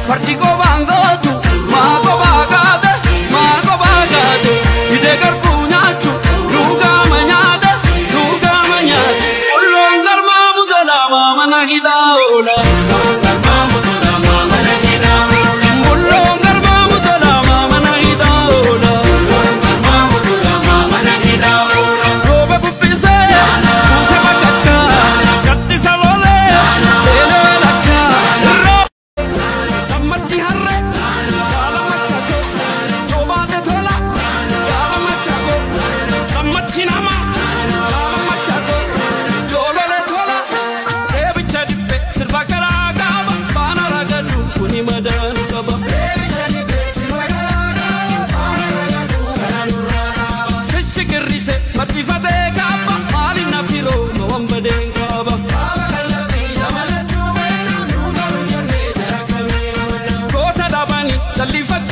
Fardi qobaan gootu maa qobaa gaade, maa qobaa gaade. Hidee garbuu nyaachu lugaama nyaate, lugaama nyaate. Qulloon garmaa butolaa mana hidhaa oola. Qulloon garmaa butolaa mana hidhaa oola. Rooba bubbisee buuse bakakkaa, gaddisa lolee seenee walakkaa. Gammachi harree gaala machako, yoo baate tola gaala machako. Gammachi nama gaala machako, yoo lole tola. Reebicha dibbe sirba garaa qaba, baana ragadu kuni madaan qaba. Shishikirrise marxifatee kaaba, maali na firoo na wambadeen qaba. Goota dhabanii jallifatee.